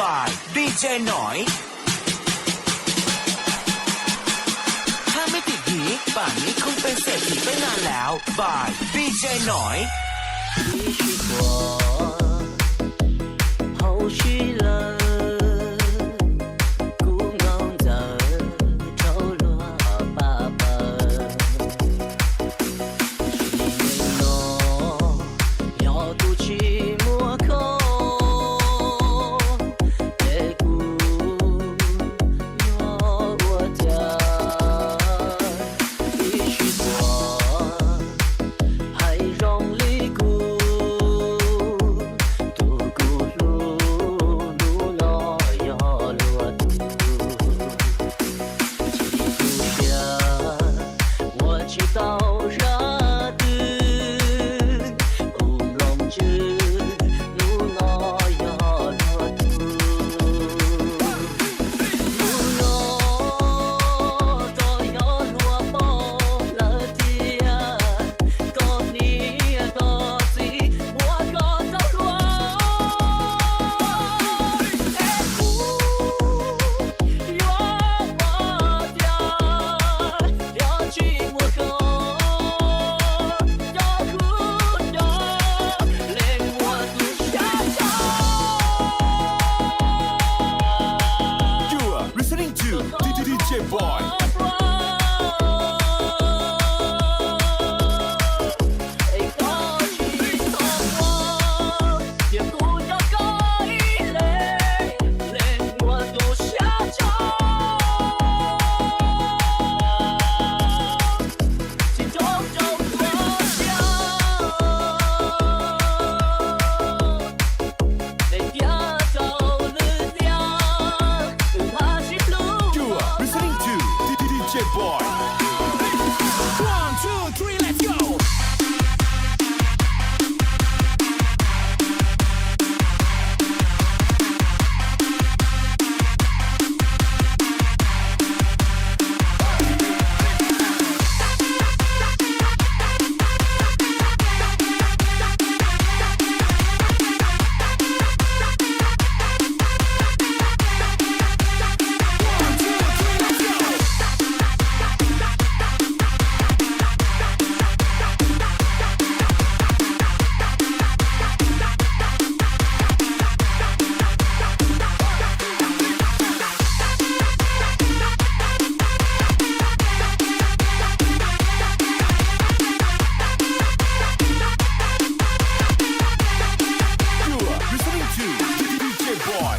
Bài đi dê nổi. Hai mươi tỷ nhí, bạn nghĩ không phải sẽ thì tới ngàn lẻo. Bài đi dê nổi. Ib sij huam hauv sij lawg, kuv nkauj ntxawm rau luag pab pawg. Nim neej no yog kuv tsis muaj koj, ces kuv yuav ua cas? Ib sij huam hais zoo li kuv, tus kuv hlub hnub no yog luag tus. Tsis tu siab ua tsis tau zaj twg, ua nplooj ntswg hnub no yog luag tus. Hnub no txawm yog luag pom lawm tiag, koj niam koj txiv muab koj txoj hlua, es kuv yuav ua cas? Yog tsis muaj koj, cov kuv cov leej muaj tus sab tag. You are listening to D J Boy. You are listening to D J Boy. One, two, three, let's go. You are listening to D J Boy.